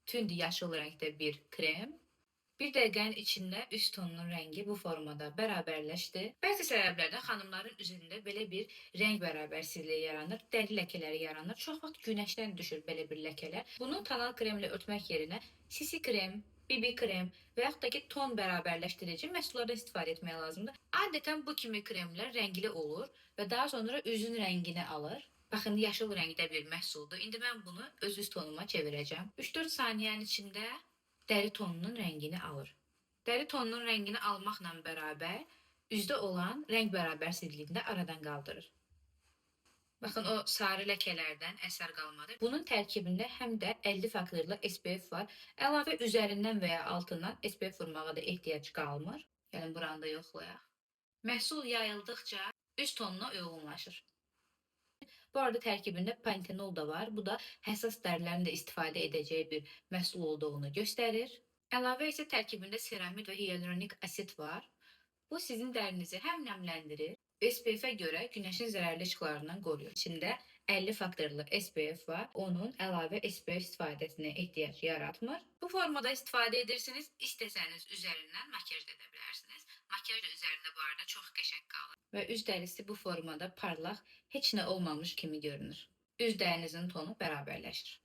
Tünd yaşıl rəngdə bir krem. Bir dəqiqənin içində üz tonunun rəngi bu formada bərabərləşdi. Bəzi səbəblərdən xanımların üzündə belə bir rəng bərabərsizliyi yaranır, dəri ləkələri yaranır. Çox vaxt günəşdən düşür belə bir ləkələr. Bunu tonal kremlə örtmək yerinə CC krem, BB krem və yaxud da ki ton bərabərləşdirici məhsullardan istifadə etmək lazımdır. Adətən bu kimi kremlər rəngli olur və daha sonra üzün rəngini alır. Baxın, yaşıl rəngdə bir məhsuldur. İndi mən bunu öz üz tonuma çevirəcəm. 3-4 saniyənin içində dəri tonunun rəngini alır. Dəri tonunun rəngini almaqla bərabər üzdə olan rəng bərabərsizliyini də aradan qaldırır. Baxın, o sarı ləkələrdən əsər qalmadı. Bunun tərkibində həm də 50 faktorlu SPF var. Əlavə üzərindən və ya altından SPF vurmağa da ehtiyac qalmır. Gəlin buranı da yoxlayaq. Məhsul yayıldıqca üz tonuna uyğunlaşır. Bu arada tərkibində pantenol da var. Bu da həssas dərilərin də istifadə edəcəyi bir məhsul olduğunu göstərir. Əlavə isə tərkibində seramid və hyaluronik asid var. Bu sizin dərinizi həm nəmləndirir, SPF-ə görə günəşin zərərli işıqlarından qoruyur. İçində 50 faktorlu SPF var. Onun əlavə SPF istifadəsinə ehtiyac yaratmır. Bu formada istifadə edirsiniz. İstəsəniz üzərindən makiyaj da edə bilərsiniz. Makiyaj da üzərində bu arada çox qəşəng qalır. Və üz dərisi bu formada parlaq, heç nə olmamış kimi görünür. Üz dərinizin tonu bərabərləşir.